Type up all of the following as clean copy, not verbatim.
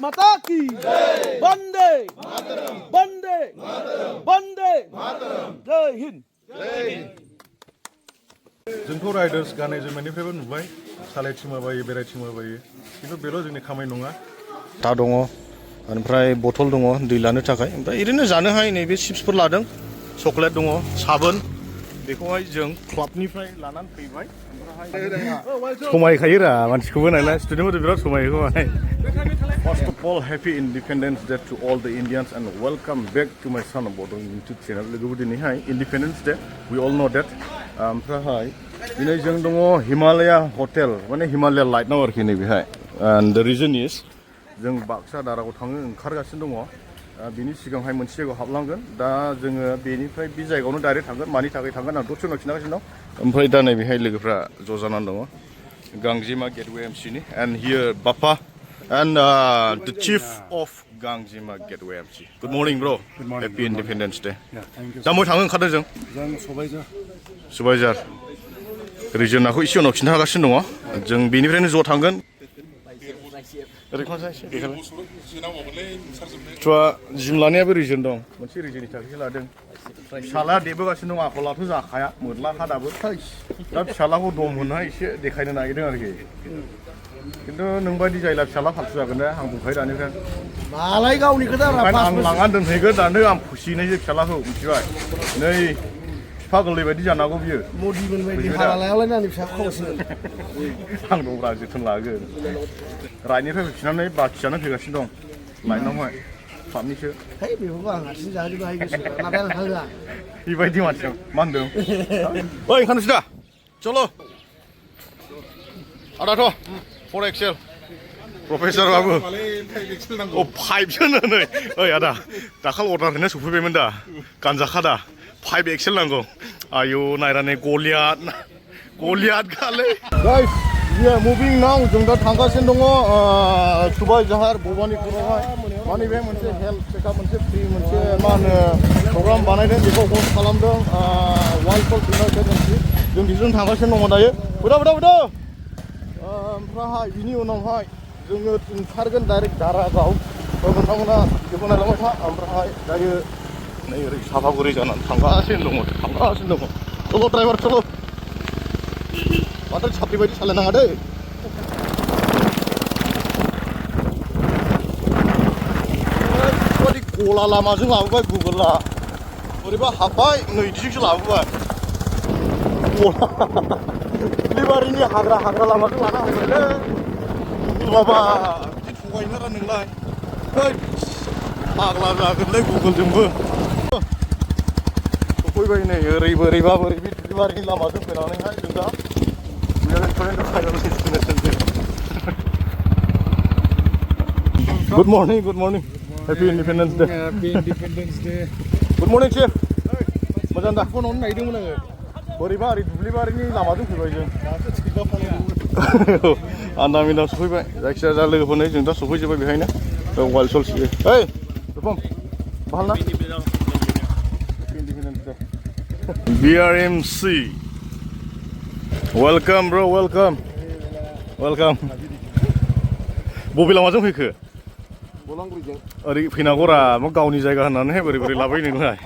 माता की वंदे वंदे वंदे जय हिंद जोंथ' राइडार्स गाननाय जोमनायनिफ्रायबो नुबाय सालायथिंबायो बेरायथिंबायो खिन्थु बेल' जोंनि खामानि नङा दा दङ ओमफ्राय बथल दङ दै लानो थाखाय ओमफ्राय ओरैनो जानोहाय नैबे चिप्सफोर लादों चकलेट दङ साबोन बेखौहाय जों क्लाबनिफ्राय लानानै फैबाय समायखायोरा मानसिखौबो नायना स्टुडेन्टफोर बिराद समायखौ माने First of all, happy Independence Day to all the Indians and welcome back to my son of Bodong YouTube channel. लोगोफोर दिनैहाय Independence Day, we all know that. ओमफ्रायहाय दिनै जों दङ हिमालया हटेल माने हिमालया लाइटनाव आरोखि नैबेहाय and the reason is जों बाक्सा दारागाव थांनो ओंखारगासिनो दङ बिनि सिगांहाय मोनसे जायगायाव हाबलांगोन दा जोङो बेनिफ्राय बे जायगायावनो डाइरेक्ट थांगोन मानि थाखाय थांगोन आं दसे उनाव खिन्थागासिनो दं ओमफ्राय दा नैबेहाय लोगोफ्रा ज' जानानै दङ गांजेमा gateway एमसिनि and here Bappa and the chief of Gangjima Gateway MC. Good morning, bro. Good morning. Happy Independence Day. Yeah, thank you. दा बबे थांनो ओंखारदों जों? जों सबायझार सबायझार रिजनाखौ एसे उनाव खिन्थागासिनो दङ जों बेनिफ्रायनो ज' थांगोन जिम लानायाबो रिजन दं मोनसे रिजननि थाखायसो लादों फिसालाया देबोगासिनो दं आखलाथ' जाखाया मोरलाखा दाबो दा फिसालाखौ दम होनना एसे देखायनो नागिरदों आरोखि खिन्थु नोंबायदि जायला फिसाला फाल्थु जागोन दे आं बुंखायो दानिफ्राय मालाय गावनि खोथा आं लांनानै दोनहैगोन दानो आं फुसिनोसै फिसालाखौ मिथिबाय नै बिफा गोरलै बायदि जानांगौ बियो मदिमोन बायदि हारा लायालायनानै फिसा खावसिगोन आं दंब्रा जोथोन लागोन राइडनिफ्राय फैफिननानै बाखियानो फैगासिनो दं लाइनावहाय क्लाबनिसो है बेफोरखौ आं हारसिं जाजोबनो हायो गोसो नाथाय आं होआ बेबायदि मानसिया मा होनदों ओइ ओंखारनोसै दा चलो आदाथ' 4XL प्रफेसर बाबु अ 5सो नै ओइ आदा दाखाल अर्डार होनाया सफैबायमोन दा गानजाखा दा 5XL नांगौ आयु नायनानै गलियाद खालै guys we are moving now जों दा थांगासिनो दङ सुबाइझार भबानिपुरावहाय माने बे मोनसे हेल्थ चेकआप मोनसे फ्रि मोनसे मा होनो प्रग्राम बानायदों बेखौ हस्ट खालामदों वार्ल्ड हेल्थ इउनाइटेड जों बिजों थांगासिनो दङ दायो फैदा ओमफ्रायहाय बिनि उनावहाय जोङो ओंखारगोन डाइरेक्ट दारागाव नोंथांमोना बेखौ नायलांबाय था ओमफ्रायहाय दायो नै ओरै साफागुरि जानानै थांगासिनो दङ चलो ड्राइभार चलो माथो साब्रै बायदि सालायनाङा दै बेबायदि गला लामाजों लाबोबाय गुगोला बोरैबा हाबबाय नैथिंसो लाबोबाय दुब्लिबारिनि हाग्रा लामाजों लाना फैबायलै माबा बिदि थगायनोरा नोंलाय फाग्ला जागोनलै गुगोलजोंबो सफैबाय नै ओरै बोरैबा बोरै बे दुब्लिबारिनि लामाजों फैनानैहाय जों दा Good morning. Happy Independence Day. Good morning, Chief. मोजां दा फन हरनो नागिरदोंमोन आङो बोरैबा ओरै दुब्लिबारिनि लामाजों फैबाय जों आन्दा मिन्दा सफैबाय जायखिजाया जा लोगोफोरनो जों दा सफैजोब्बाय बेहायनो वाइल्ड सल्स ओइ रुपम बाहाल ना BRMC Welcome bro, welcome. बबे लामाजों फैखो? बलांगुरिजों ओरै फैनांगौरा मा गावनि जायगा होननानै बोरै लाबाय नोंलाय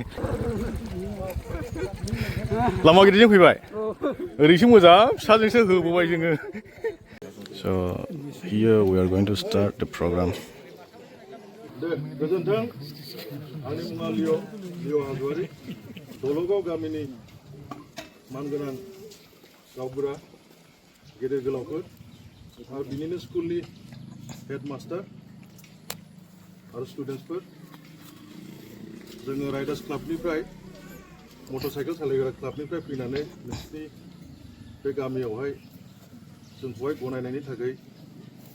लामा गिदिरजों फैबाय ओरैसो मोजां फिसाजोंसो होबोबाय जोङो So here we are going to start the program. गोजोन्थों आंनि मुङा लिअ हाज'वारि दलगाव गामिनि मानगोनां गावबुरा गेदेर गोलावफोर आरो बिनिनो स्कुलनि हेडमास्टार आरो स्टुडेन्टसफोर जोङो राइडार्स क्लाबनिफ्राय मटर साइकेल सालायग्रा क्लाबनिफ्राय फैनानै नोंसिनि बे गामियावहाय जोंखौहाय गनायनायनि थाखाय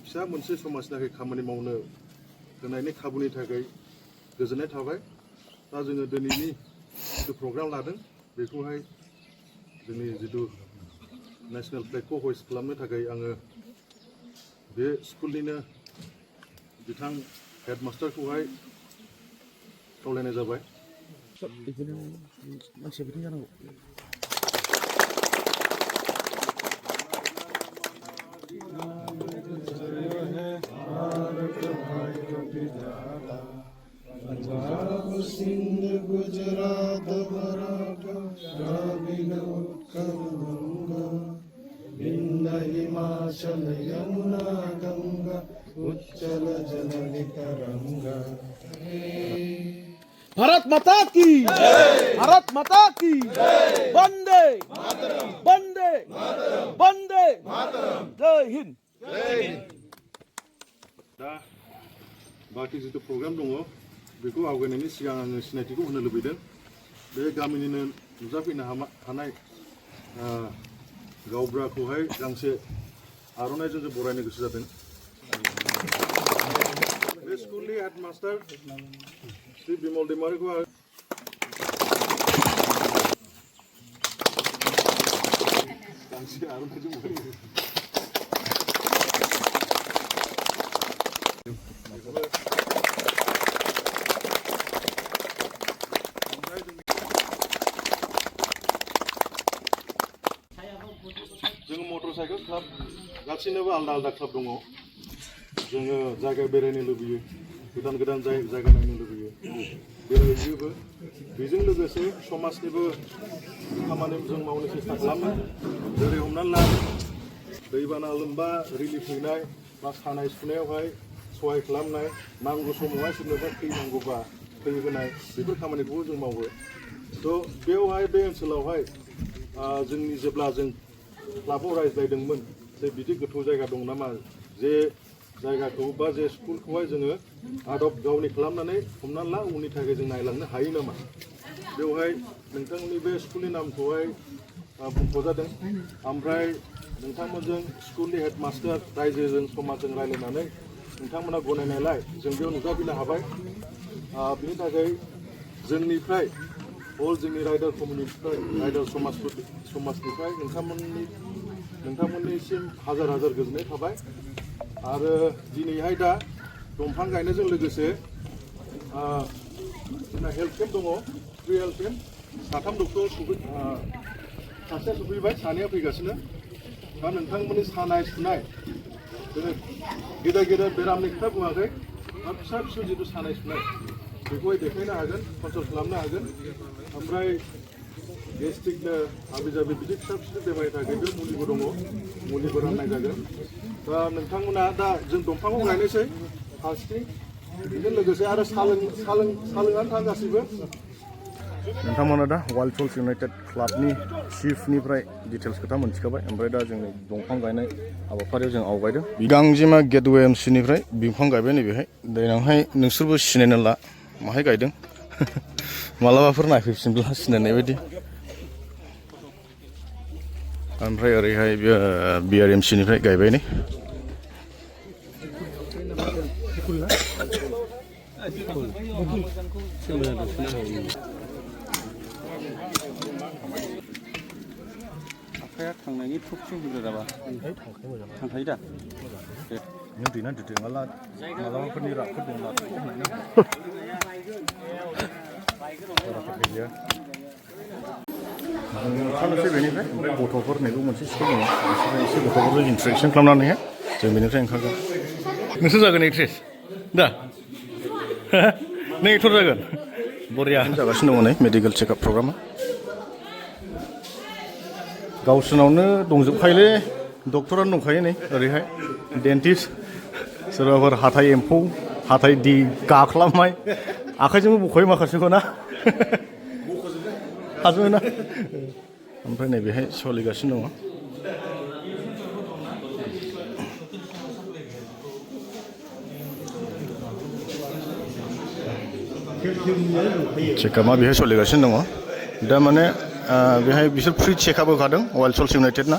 फिसा मोनसे समाजनि थाखाय खामानि मावनो होनायनि खाबुनि थाखाय गोजोननाय थाबाय दा जोङो दिनैनि जिथु प्रग्राम लादों बेखौहाय जोंनि जिथु नेशनेल फ्लेगखौ हइस्ट खालामनो थाखाय आङो बे स्कुलनिनो बिथां हेडमास्टारखौहाय खावलायनाय जाबाय बिदिनो मानसिया बिदिनो जानांगौ पंजाब सिंध गुजरात मराठा द्राविड उत्कल गंगा विंध्य हिमाचल यमुना गंगा उच्चल जननी तरंगा। भारत माता की भारत माता की वंदे वंदे वंदे जय हिंद। दा बाखि जितु प्रग्राम दङ बेखौ आवगायनायनि सिगां आङो सिनायथिखौ होनो लुबैदों। बे गामिनिनो नुजाफैनो हानाय गावब्राखौहाय गांसे आर'नाइजों जों बरायनो गोसो जादों। बे स्कुलनि हेडमास्टार श्री बिमल दैमारिखौ गांसे आर'नाइजों बरायो। जोङो मटरसाइकेल क्लाब गासैनोबो आलदा आलदा क्लाब दङ। जोङो जायगा बेरायनो लुबैयो, गोदान गोदान जायगा नायनो लुबैयो, बेरायहैयोबो। बेजों लोगोसे समाजनिबो खामानि जों मावनो सेस्था खालामो। जेरै हमनानै ला दैबाना लोमबा रिलिफ हैनाय बा सानाय सुनायावहाय सहाय खालामनाय, नांगौ समावहाय सोरनोबा दै नांगौबा दै होनाय, बेफोर खामानिखौबो जों मावो। थ' बेवहाय बे ओनसोलावहाय जोंनि जेब्ला जों क्लाबाव रायज्लायदोंमोन जे बिदि गोथौ जायगा दं नामा, जे जायगाखौ बा जे स्कुलखौहाय जोङो आदब गावनि खालामनानै हमनानै ला उननि थाखाय जों नायलांनो हायो नामा। बेवहाय नोंथांमोननि बे स्कुलनि नामखौहाय बुंख'जादों। ओमफ्राय नोंथांमोनजों स्कुलनि हेडमास्टार रायजोजों समाजजों रायज्लायनानै नोंथांमोना गनायनायलाय जों बेयाव नुजाफैनो हाबाय। बिनि थाखाय जोंनिफ्राय हल जोंनि राइडार कमिउनिटिनिफ्राय राइडार समाजनिफ्राय नोंथांमोननिसिम हाजार हाजार गोजोननाय थाबाय। आरो दिनैहाय दा दंफां गायनायजों लोगोसे जोंना हेल्थ केम्प दङ, फ्रि हेल्थ केम्प। साथाम डक्टर सासेया सफैबाय, सानैया फैगासिनो। दा नोंथांमोननि सानाय सुनाय जोङो गेदेर गेदेर बेरामनि खोथा बुङाखै, फिसा फिसौ जिथु सानाय सुनाय बेखौहाय देखायनो हागोन, कन्ट्रल खालामनो हागोन। ओमफ्राय गेस्ट्रिकनो हाबि जाबि बिदि फिसा फिसौ बेमारनि थाखाय बे मुलिबो दङ, मुलिबो राननाय जागोन। दा नोंथांमोना दा जों दंफांखौ गायनोसै फार्स्टथिं, बेजों लोगोसे आरो सालोंनानै थां गासैबो। नोंथांमोना दा वाइल्ड सोल्स इउनाइटेड क्लाबनि चिफनिफ्राय डिटेल्स खोथा मोनथिखाबाय। ओमफ्राय दा जोंनि दंफां गायनाय हाबाफारियाव जों आवगायदों। गांजिमा गेटवे एमसिनिफ्राय बिफां गायबाय नैबेहाय। देनांहाय नोंसोरबो सिनायना ला माहाय गायदों। मालाबाफोर नायफैफिनब्ला सिनायनाय बायदि। ओमफ्राय ओरैहाय BRMCनिफ्राय गायबाय नै। आखाया थांनायनि थुबसिं होदो दाबा थांखायो दा नों दैना दोदो मालाबाफोरनि रागफोर दं ओंखारनोसै बेनिफ्राय। ओमफ्राय गथ'फोर नैबे मोनसे स्कुल दङ, बिसोरो एसे गथ'फोरजों इन्ट्रेक्सन खालामनानैहाय जों बेनिफ्राय ओंखारगोन। नोंसोर जागोन एक्ट्रेस दा नों एक्टर जागोन। बरिया जागासिनो दङ नै मेडिकेल चेकआप प्रग्रामा। गावसोरनावनो दंजोबखायोलै, डक्टरानो दंखायो नै ओरैहाय डेन्टिस्ट, सोरबाफोर हाथाइ एम्फौ, हाथाइ गाख्लाबनाय, आखाइजोंबो बख'यो माखासेखौ ना हाजोबो ना। ओमफ्राय नैबेहाय सोलिगासिनो दङ। चेकआपआ बेहाय सोलिगासिनो दङ। दा माने बेहाय बिसोर फ्रि चेकआप होखादों वाइल्ड सोल्स इउनाइटेडना।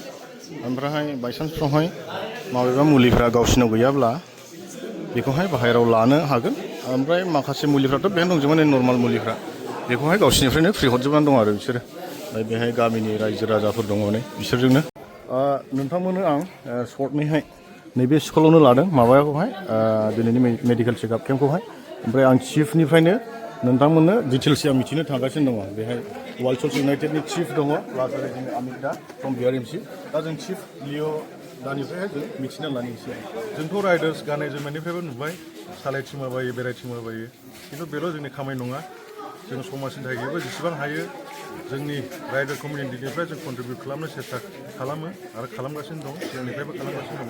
ओमफ्रायहाय बायसान्सफ्रावहाय माबेबा मुलिफ्रा गावसिनाव गैयाब्ला बेखौहाय बाहेरायाव लानो हागोन। ओमफ्राय माखासे मुलिफ्राथ' बेहाय दंजोबो नर्माल मुलिफ्रा, बेखौहाय गावसिनिफ्रायनो फ्रि हरजोबनानै दं आरो बिसोरो। ओमफ्राय बेहाय गामिनि रायजो राजाफोर दङ नै बिसोरजोंनो। नोंथांमोननो आं सर्टनिहाय नैबे स्कुलावनो लादों माबायाखौहाय दिनैनि मेडिकेल चेकआप केम्पखौहाय। ओमफ्राय आं चिफनिफ्रायनो नोंथांमोननो डिटेल्सै आं मिथिनो थांगासिनो दङ। बेहाय वाइल्ड सोल्स इउनाइटेडनि चिफ दङ, प्लास ओरै जोंनि अमित दा फ्रम BRMC। दा जों चिफ लिअ' दानिफ्रायहाय जों मिथिना लानो एसे। जोंथ' राइडार्स गाननाय जोमनायनिफ्रायबो नुबाय, सालायथिंलाबायो बेरायथिंलाबायो खिन्थु बेल' जोंनि खामानि नङा जों समाजनि थाखायबो जेसेबां हायो जोंनि राइडार कमिउनिटिनिफ्राय जों कन्ट्रिबिउट खालामनो सेस्था खालामो आरो खालामगासिनो दं सिगांनिफ्रायबो खालामगासिनो दं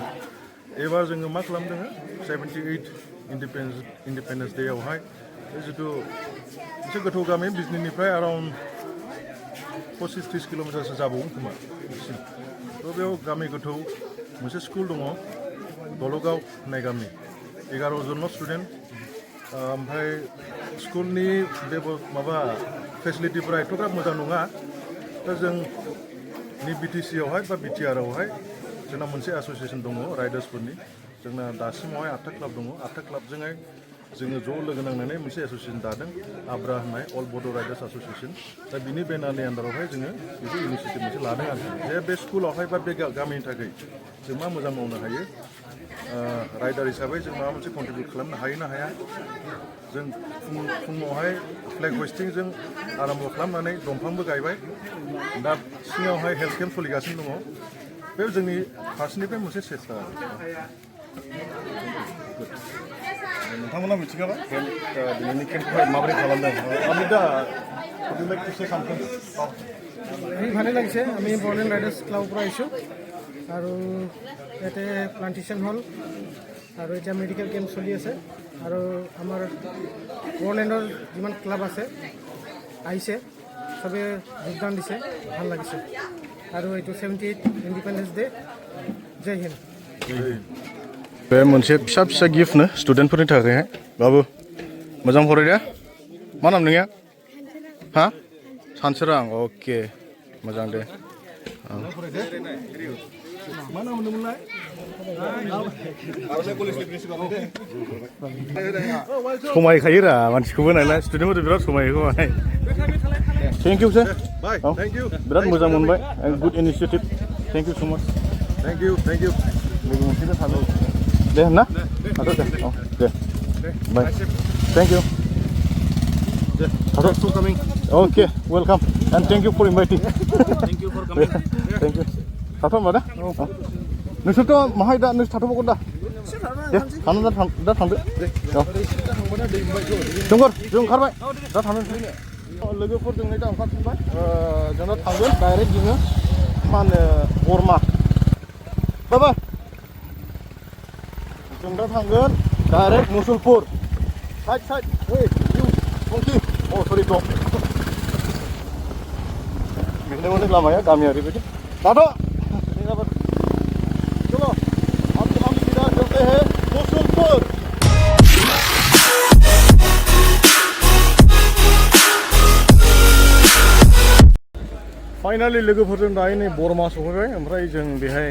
एबार जोङो मा खालामदों 78 इन्डिपेन्डेन्स डेआवहाय जिथु मोनसे गोथौ गामि बिजनीनिफ्राय एराउन्ड 25-30 किल'मिटारसो जाबावगोन खोमा बिसिम थ' बेयाव गामि गोथौ मोनसे स्कुल दङ दलगाव होननाय गामि 11 जनल' स्टुडेन्ट ओमफ्राय स्कुलनि बे माबा फेसिलिटिफोरा एथ'ग्राब मोजां नङा दा जोंनि BTC आवहाय बा BTR आवहाय जोंना मोनसे एस'सिएसन दङ राइडार्सफोरनि जोंना दासिमावहाय 8था क्लाब दङ 8था क्लाबजोंहाय जोङो ज' लोगो नांनानै मोनसे एस'सिएसन दादों आब्रा होननाय अल बड' राइडार्स एस'सिएसन दा बिनि बेनारनि आन्दारावहाय जोङो बिदि इनिसियेटिभ मोनसे लादों आरो जे बे स्कुलावहाय बा बे गामिनि थाखाय जों मा मोजां मावनो हायो राइडार हिसाबै जों माबा मोनसे कन्ट्रिबिउट खालामनो हायो ना हाया जों फुङावहाय फ्लेग हस्टिंजों आराम्भ खालामनानै दंफांबो गायबाय दा सिङावहाय हेल्थ केम्प सोलिगासिनो दङ बे जोंनि फारसेनिफ्राय मोनसे सेस्था नोंथांमोना मिथिखाबा दिनैनि केम्पखौहाय माबोरै खालामदों আমি दा ভালে লাগিছে আমি বড়োলেণ্ড ৰাইডাৰ্ছ ক্লাবৰ পৰা আহিছোঁ আৰু ইয়াতে প্লাণ্টেশ্যন হ'ল আৰু এতিয়া মেডিকেল কেম্প চলি আছে আৰু আমাৰ বড়োলেণ্ডৰ যিমান ক্লাব আছে আহিছে চবে যোগদান দিছে ভাল লাগিছে আৰু এইটো 78 ইণ্ডিপেণ্ডেন্স ডে জয় হিন্দ बे मोनसे फिसा फिसा गिफ्टनो स्टुडेन्टफोरनि थाखायहाय बाबु मोजां फरायदो मा नाम नोंनिया हा सानसोरां अके मोजां दे मा नाम होनदोंमोनलाय समायखायो रा मानसिखौबो नालाय स्टुडेन्टफोरजों बिराद समायहोखौ माने thank you sir bye thank you बिराद मोजां मोनबाय गुड इनिशिएटिभ थेंक इउ सो माच थेंक इउ लोगो मोनसेनो थानो दे ना थाथ' दे औ दे बाय थेंक इउ थाथ' coming okay welcome and thank you for inviting thank you थाथ' होनबा दा नोंसोरथ' माहाय दा नोंसोर थाथ'बावगोन दा दे दा थांदो औ जोंफोर जों ओंखारबाय दा थांनोसै लोगोफोरजों नै दा ओंखारफिनबाय जों दा थांगोन डाइरेक्ट जोङो मा होनो बरमा बाबा जों दा थांगोन डाइरेक्ट मुसलपुर साइड ओइ इउ फंखि अ सरि दं बेनो माने लामाया गामियारि बायदि दाथ' चलो हम सीधा चलते हैं मुसलपुर फाइनाली लोगोफोरजों दायो नै बरमा सफैबाय ओमफ्राय जों बेहाय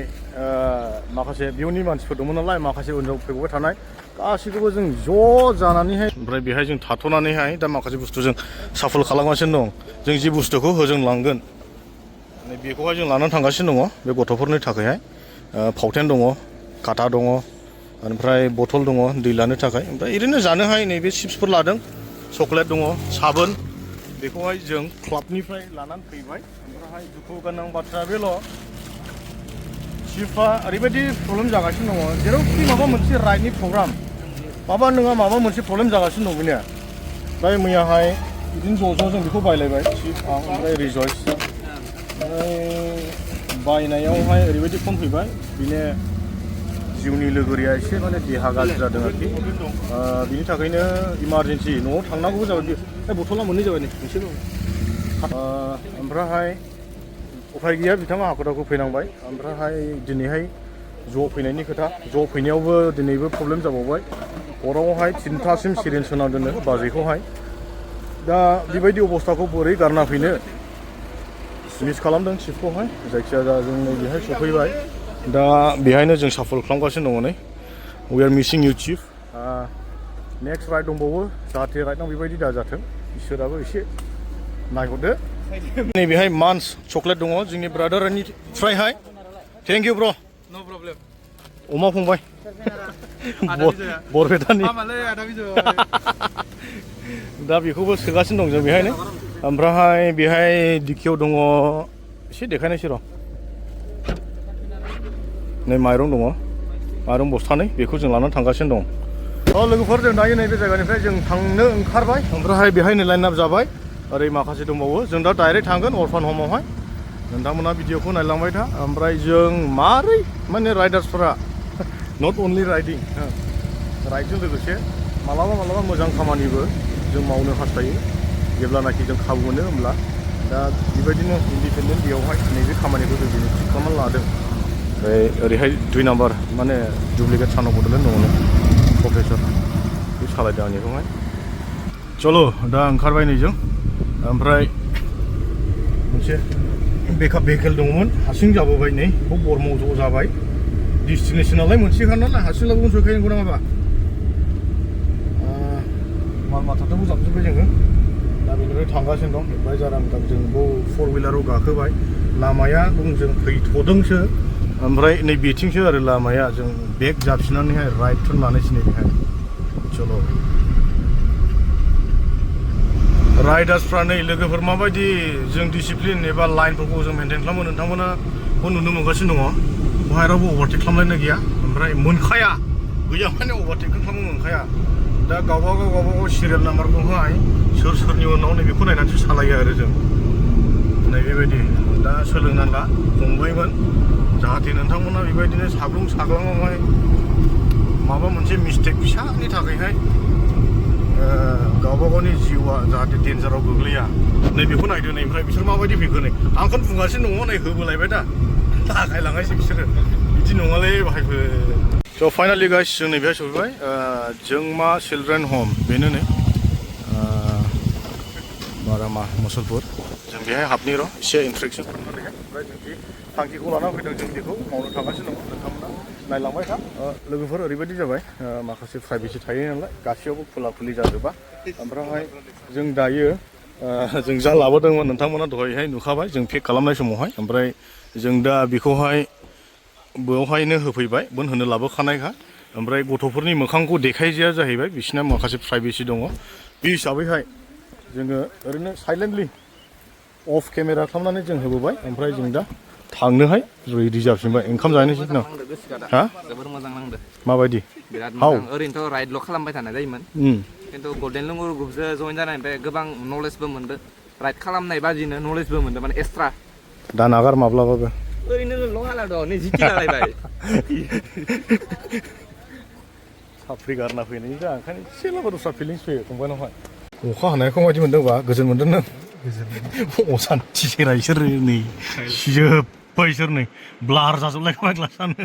माखासे बिउनि मानसिफोर दंमोन नालाय माखासे उनाव फैबाय थानाय गासैखौबो जों ज' जानानैहाय ओमफ्राय बेहाय जों थाथ'नानैहाय दा माखासे बुस्थु जों साफल खालामगासिनो दं जों जि बुस्थुखौ होजों लांगोन बेखौहाय जों लानानै थांगासिनो दङ बे गथ'फोरनि थाखायहाय फावथेन दङ काटा दङ ओमफ्राय बथल दङ दै लानो थाखाय ओमफ्राय ओरैनो जानोहाय नैबे चिप्सफोर लादों चकलेट दङ साबोन बेखौहाय जों क्लाबनिफ्राय लानानै फैबाय ओमफ्राय दुखु गोनां बाथ्रा बेल' चिफआ ओरैबायदि प्रब्लेम जागासिनो दङ जेरावखि माबा मोनसे राइडनि प्रग्राम माबा नङा माबा मोनसे प्रब्लेम जागासिनो दं बेनिया ओमफ्राय मैयाहाय बिदिनो ज' जों बेखौ बायलायबाय चिफ आं ओमफ्राय रिजयस बायनायावहाय ओरैबायदि फन फैबाय बिनो जिउनि लोगोरिया एसे माने देहा गाज्रि जादों आरोखि बिनि थाखायनो इमारजेन्सि न'आव थांनांगौ जाबाय बे बथला मोननै जाबाय नै मोनसेल' ओमफ्रायहाय उफाय गैया बिथाङा हाखु दाखु फैनांबाय ओमफ्रायहाय दिनैहाय ज' फैनायनि खोथा ज' फैनायावबो दिनैबो प्रब्लेम जाबावबाय हरावहाय 3थासिम सिरिन्ज होना दोनो बाजैखौहाय दा बेबायदि अबस्थाखौ बोरै गारना फैनो मिस खालामदों चिफखौहाय जायखिजाया जों नै बेहाय सफैबाय दा बेहायनो जों साफल खालामगासिनो दङ नै we are missing you chief next ride दंबावो जाहाथे राइडआव बेबायदि दाजाथों इसोराबो एसे नायहरदो नैबेहाय मान्स चकलेट दङ जोंनि ब्रादारनिफ्रायहाय थेंक इउ ब्र' नो प्रब्लेम अमा फंबाय बरपेटानि दा बेखौबो सोगासिनो दं जों बेहायनो ओमफ्रायहाय बेहाय दिखियाव दङ एसे देखायनोसै र' नै माइरं दङ माइरं बस्थानै बेखौ जों लानानै थांगासिनो दं लोगोफोर जों दायो नैबे जायगानिफ्राय जों थांनो ओंखारबाय ओमफ्राय बेहायनो लाइन आप जाबाय ओरै माखासे दंबावो जों दा डाइरेक्ट थांगोन अरफान हमआवहाय नोंथांमोना भिडिअखौ नायलांबाय था ओमफ्राय जों मारै माने राइडार्सफोरा नट अनलि राइडिं राइडजों लोगोसे मालाबा मालाबा मोजां खामानिबो जों मावनो हास्थायो जेब्लानाखि जों खाबु मोनो होमब्ला दा बेबायदिनो इन्डिपेन्डेन्ट बेयावहाय नैबे खामानिखौ जों दिनै थिग खालामनानै लादों ओमफ्राय ओरैहाय 2 नाम्बार माने डुप्लिकेट सानाव बड'लेण्ड दङ प्रफेसर बे सालायदों आंनिखौहाय चलो दा ओंखारबाय नै जों ओमफ्राय मोनसे बेकआप भेहिकेल दङमोन हारसिं जाबोबाय नै बेखौ बरमाव ज' जाबाय डेस्टिनेसनालाय मोनसेखा नालाय हारसिंलाबो सहैखायो नंगौ नामा माल माथाखौबो जाबजोब्बाय जोङो दा बेनिफ्राय थांगासिनो दं एडभाइजार आं जों बेयाव 4 व्हिलाराव गाखोबाय लामाया जों फैथ'दोंसो ओमफ्राय नै बेथिंसो आरो लामाया जों बेक जाबसिननानैहाय राइट टार्न लानोसै नै बेहाय चलो राइडार्सफ्रा नै लोगोफोर माबायदि जों डिसिप्लिन एबा लाइनफोरखौ जों मेनटेन खालामो नोंथांमोनाखौ नुनो मोनगासिनो दङ बेवहाय रावबो अभारटेक खालामलायनाय गैया ओमफ्राय मोनखाया गैया माने अभारटेकखौ खालामनो मोनखाया दा गावबागाव सिरियेल नाम्बारखौहाय सोरनि उनाव नैबेखौ नायनानैसो सालायो आरो जों नै बेबायदि दा सोलोंनानै ला फंबायमोन जाहाथे नोंथांमोना बेबायदिनो साग्लुं साग्लाङावहाय माबा मोनसे मिस्टेक फिसानि थाखायहाय गावबागावनि जिउआ जाहाथे डेन्जाराव गोग्लैया नैबेखौ नायदो नै ओमफ्राय बिसोर माबायदि फैखो नै आंखौनो बुंगासिनो दङ नै होबोलायबाय दा लागायलाङायसै बिसोरो बिदि नङालै बाहायबो स' फाइनालि गाइस जों नैबेहाय सफैबाय जोंमा चिलड्रेन हम बेनो नै मारामा मुसलपुर जों बेहाय हाबनि र' एसे इन्ट्रेक्सन खालामनानैहाय ओमफ्राय जों बे थांखिखौ लाना फैदों जों बेखौ मावनो थांगासिनो दङ नोंथांमोना नायलांबाय था लोगोफोर ओरैबायदि जाबाय माखासे प्राइभेसि थायो नालाय गासैयावबो खुला खुलि जाजोबा ओमफ्राय जों दायो जों जा लाबोदोंमोन नोंथांमोना दहायहाय नुखाबाय जों पेक खालामनाय समावहाय ओमफ्राय जों दा बेखौहाय बेवहायनो होफैबाय बन होनो लाबोखानायखा ओमफ्राय गथ'फोरनि मोखांखौ देखायजाया जाहैबाय बिसिना माखासे प्राइभेसि दङ बे हिसाबैहाय जोङो ओरैनो साइलेन्टलि अफ केमेरा खालामनानै जों होबोबाय ओमफ्राय जों दा थांनोहाय रेडि जाफिनबाय ओंखाम जाहैनोसै ना हा जोबोर मोजां नांदो माबायदि बिराद मोजां ओरैनोथ' राइडल' खालामबाय थानाय जायोमोन खिन्थु गल्डेन लंगुर ग्रुपजों जइन जानायनिफ्राय गोबां नलेजबो मोनदो राइड खालामनाय बादिनो नलेजबो मोनदो माने एक्सट्रा दा नागार माब्लाबाबो ओरैनो ल'हाला दं नै जिति लालायबाय साफ्रि गारना फैनायनि दा ओंखायनो एसेलाबो दस्रा फिलिंस फैयो फंबायनावहाय अखा हानायखौ माबायदि मोनदोंबा गोजोन मोनदों नों असान्थि सेरा इसोर नै सिजोब्बाय इसोर नै ब्लार जाजोबलायबाय ग्लासानो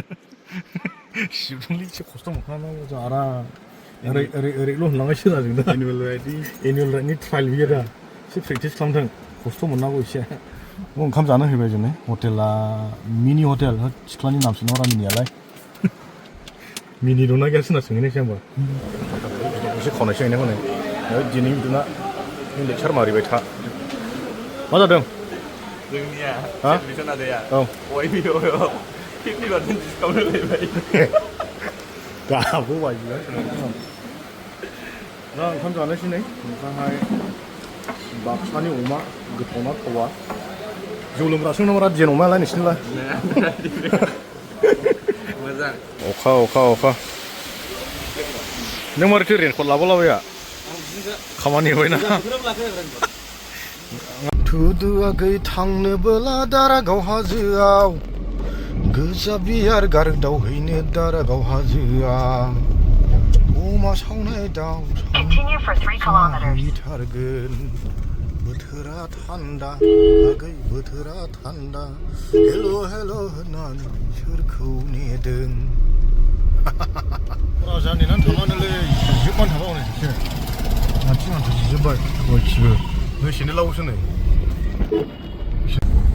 सिबदोंलै एसे खस्थ' मोनखानांगौ जों आराम ओरैल' होनलांनाय सोरा जों एनुवेल राइडनि ट्रायल बियो दा एसे प्रेक्टिस खालामदों खस्थ' मोननांगौ एसे ओंखाम जानो हैबाय जों हटेला मिनि हटेल सिख्लानि नामसो नङा मिनियालाय मिनि दंना गैया सोरना सोंहैनायसै आंबो एसे खावनायसो हैनायखौ नै दिनै बिदिना लेक्सार मारिबाय था मा जादों जोंनिया हा एडमिसन आदाया औ अय भिडिअ'आव 50% डिसकाउन्ट होलायबाय गाबो बायबाय दा ओंखाम जानोसै नै ओमफ्रायहाय बाक्सानि अमा गोथावना थावा जौ लोंग्रासो नामा जेन अमायालाय नोंसिनिलाय मोजां अखा नों मारैथो रेनकट लाबोलाबाया खामानि होबायना थुदुआखै थांनोबोला दारागाव हाजोआव गोजा बियार गारदावहैनो दारागाव हाजोआव अमा सावनाय दाउ सावहैथारगोन बोथोरा थान्दा आगै बोथोरा थान्दा हेल' होननानै सोरखौ नेदों राजा नेनानै थांनानैलै जोबबानो थाबा हनै सासे मानसि जिजोब्बाय बयखिबो दसेनो लावोसो नै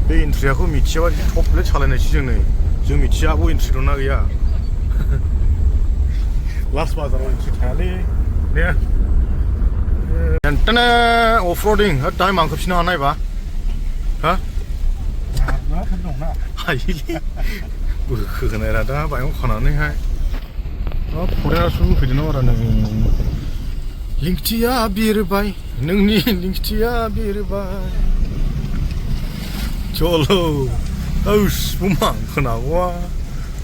बे एन्ट्रियाखौ मिथियाबा टप प्लेट सालायनायसै जों नै जों मिथिया आब' एन्ट्रि दंना गैया लास्ट बाजाराव एन्ट्रि थायालै ने एन्टेने अफर'डिं टाइम आं खोबसिनो हानायबा हा हायोलै बोखोनाय रादा बायाव खानानैहाय फरायासो फैदों ना बारा नों लिंथिया बिरबाय नोंनि लिंथिया बिरबाय चल' औस बुमा खोनागौआ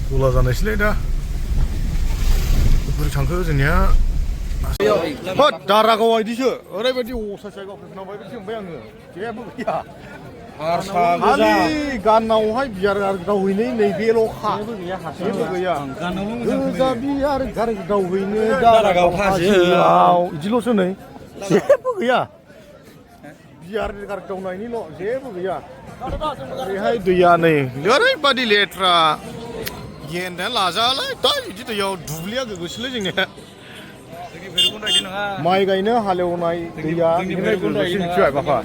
गला जानायसैलाय दा बोरै थांखो जोंनिया होद दारागाव बायदिसो ओरैबायदि असाइसाइ गावफैनांबाय बिदि मोनबाय आङो जेबो गैया खालि गानावहाय बियार दावहैनाय नैबेल'खा जेबो गैया गोजा बियार दावहैनो दारागाव हाजोआव बिदिल'सो नै जेबो गैया बियार दावनायनिल' जेबो गैया ओरैहाय दैया नै ओरैबायदि लेथ्रा गेन्दा लाजालाय दा बिदि दैयाव दुब्लिया गोगोसोलै जोंनिया माइ गायनो हालेवनाय दैया बेनिफ्राय गोगोसिन मिथिबाय बापा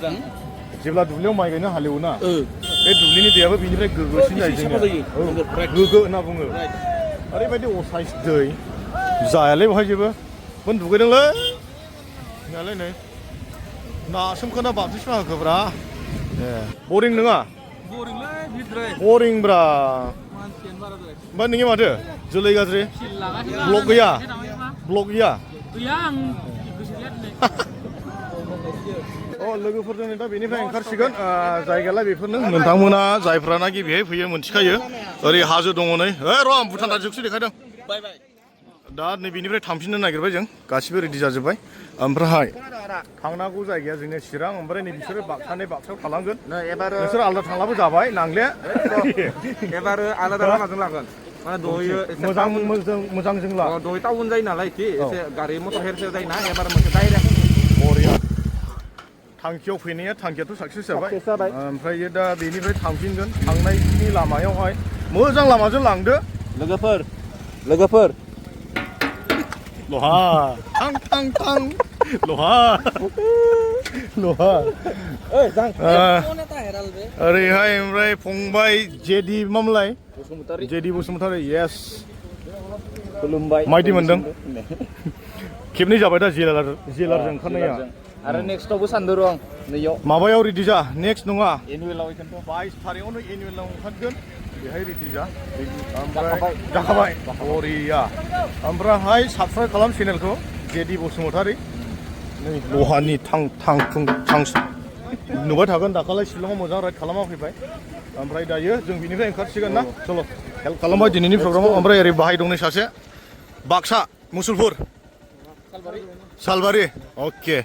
जेब्ला दुब्लियाव माइ गायनो हालेवोना बे दुब्लिनि दैयाबो बेनिफ्राय गोगोसिन जायो जोंनिया गोगो होनना बुङो ओरैबायदि असाइस दै जायालै बेवहाय जेबो मोन दुगैदोंलै नालाय नै ना सोमखोना बाबसिसमा होखोब्रा बरिं नङा बरिंब्रा ओमफ्राय नोंनि माथो जोलै गाज्रि ब्लक गैया अ लोगोफोरजों दा बेनिफ्राय ओंखारसिगोन जायगायालाय बेफोरनो नोंथांमोना जायफ्रानाखि बेहाय फैयो मोनथिखायो ओरै हाजो दङ नै र' आं भुटान रायजोखौसो देखायदों दा नै बेनिफ्राय थांफिननो नागिरबाय जों गासिबो रेडि जाजोब्बाय ओमफ्राय थांनांगौ जायगाया जोंनि चिरां ओमफ्राय नै बिसोरो बाक्सायाव थालांगोन नोंसोर आलादा थांलाबो जाबाय नांले एबार आलादा लामाजों लागोन माने मोजां जों ला दहाय टाउन जायो नालाय एसे गारि मटर हेरसेर जायोना एबार मोनसे डाइरेक्ट बरिया थांखियाव फैनाया थांखियाथ' साक्सेस जाबाय ओमफ्राय दा बेनिफ्राय थांफिनगोन थांनायनि लामायावहाय मोजां लामाजों लांदो लोगोफोर लहा थां लहा ओरैहाय ओमफ्राय फंबाय जेदि मामलाय जेदि बसुमतारी येस खुलुमबाय माइदि मोनदों खेबनै जाबाय दा जेलारजों ओंखारनाया आरो नेक्स्टआवबो सानदों र' आं नैयाव माबायाव रेडि जा नेक्स्ट नङा एनुवेलाव बेखौथ' 22 थारिखआवनो एनुवेलाव ओंखारगोन बेहाय रेडि जा ओमफ्राय जाखाबाय बरिया ओमफ्रायहाय साबस्क्राइब खालाम चेनेलखौ जेदि बसुमतारी नै लहानि थां नुबाय थागोन दाखालै शिलंआव मोजां राइड खालामना फैबाय ओमफ्राय दायो जों बिनिफ्राय ओंखारसिगोन ना चल' हेल्प खालामबाय दिनैनि प्रग्रामाव ओमफ्राय ओरै बाहाय दं नै सासे बाक्सा मुसुलपुर सालबारि अके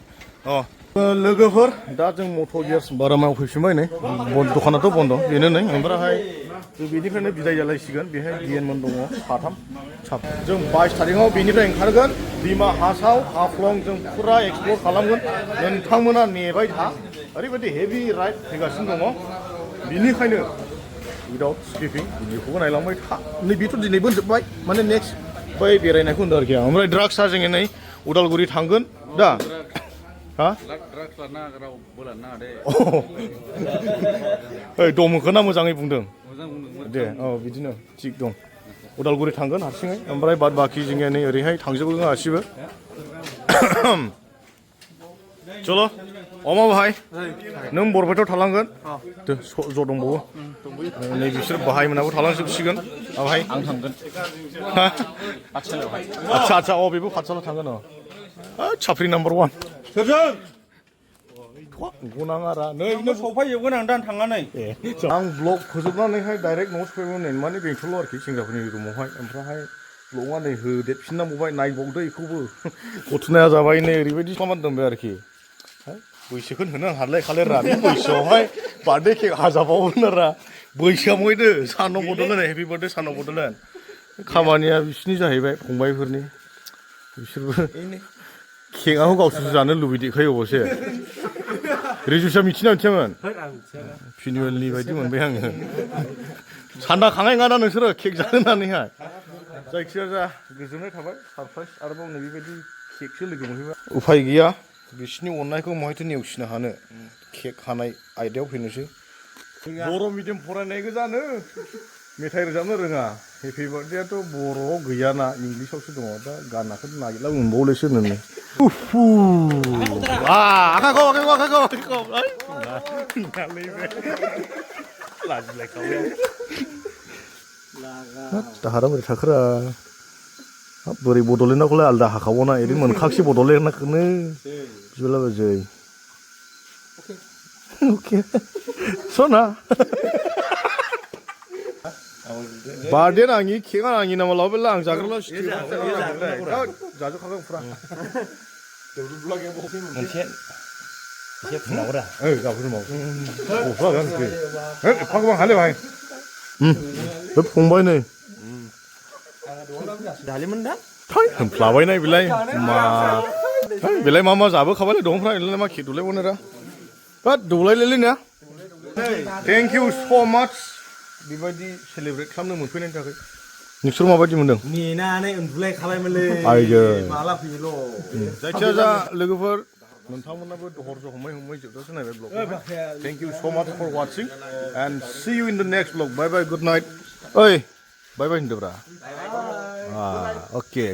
लोगोफोर दा जों मट' गियार्स बारामायाव फैफिनबाय नै दखानाथ' बन्द' बेनो नै ओमफ्रायहाय जों बेनिफ्रायनो बिदाय जालायसिगोन बेहाय गियानमोन दङ साथाम जों 22 थारिखआव बेनिफ्राय ओंखारगोन डिमा हासाव हाफ्लं जों फुरा एक्सप्लर खालामगोन नोंथांमोना नेबाय था ओरैबायदि हेभि राइड फैगासिनो दङ बिनिखायनो उइदाउट स्किपिं भिडिअखौबो नायलांबाय था नै बेथ' दिनैबो जोब्बाय माने नेक्स्ट बै बेरायनायखौ होनदों आरोखि आं ओमफ्राय ड्राग्सआ जोङो नै उदालगुरि थांगोन दा हा दमखौ ना मोजाङै बुंदों दे बिदिनो थिग दं उदालगुरि थांगोन हारसिङै ओमफ्राय बाद बाखि जोङो नै ओरैहाय थांजोबगोन गासिबो चल' अमा बाहाय नों बरपेटायाव थालांगोन ज' दंबावो नै बिसोर बाहाय मोनाबो थालांजोबसिगोन बाहाय आं थांगोन आदसा बेबो पाठसाला थांगोन साफ्रि नाम्बार 1 गनाङारा नै सफैजोबगोन आं दा थांनानै आं ब्लग फोजोबनानैहाय डाइरेक्ट न'आव सफैबाय नै माने बेंथलाव आरोखि सेंग्राफोरनि रुमावहाय ओमफ्रायहाय ब्लगआ नै होदेरफिननांबावबाय नायबावदो बेखौबो गथ'नाया जाबाय नै ओरैबायदि खालामनानै दोनबाय आरोखि बैसोखौनो होनो आं हालाय रा बे बैसोआवहाय बार्थडे केक हाजाबावोन रा बैसोआ मयदो सानाव बड'लेण्ड हेपि बार्थडे सानाव बड'लेण्ड खामानिया बिसिनि जाहैबाय फंबायफोरनि बिसोरबो केकआखौ गावसोरसो जानो लुबैदेखायो अबसे रिजुसा मिथियामोन फिनुवेलनि बायदि मोनबाय आङो सानदाखांनाय नङा ना नोंसोरो केक जानो होननानैहाय जायखिजाया जा गोजोननाय थाबाय सारप्राइज आरोबाव नै बेबायदि केकसो लोगो मोनहैबाय उफाय गैया बिसिनि अननायखौ महायथो नेवसिनो हानो केक हानाय आयदायाव फैनोसै बर' मिडियाम फरायनाय गोजानो मेथाइ रोजाबनो रोङा हेपि बार्थडेआथ' बर'आव गैयाना इंलिसावसो दङ दा गानाखौ नागिरला मोनबावलेसो नोङो आखाइखौ दाहारा बोरै थाखोरा बोरै बड'लेण्डआवखौलाय आलदा हाखाबावना ओरैनो मोनखागसै बड'लेण्डखौनो बिदिब्लाबो जै अके सना बार्थडे नाङि केक नाङि नामा लाबोला आं जाग्राल' जाजोबखागोन फुरा मोनसे एसे फुनावरा गाबोन माव गस्ला गानसै एफा गोबां हाले भाइ बे फंबाय नै दालिमोन दा होनफ्लाबायनाय बेलाय मा बेलाय मा जाबोखाबायलै दंफ्रा बेलाय मा खेक दौलायबावनो रा बाट दौलायलायलै ना थेंक इउ स' माच बेबायदि सेलेब्रेट खालामनो मोनफैनायनि थाखाय नोंसोर माबायदि मोनदों नेनानै उन्दुलायखाबायमोनलै आइजो माला फैयोल' जायखिया जा लोगोफोर नोंथांमोनाबो हरजो हमै जोबजासे नायबाय blog thank you so' much for watching and see you in the next blog bye bye good night ओइ बाय बाय होनदोब्रा अके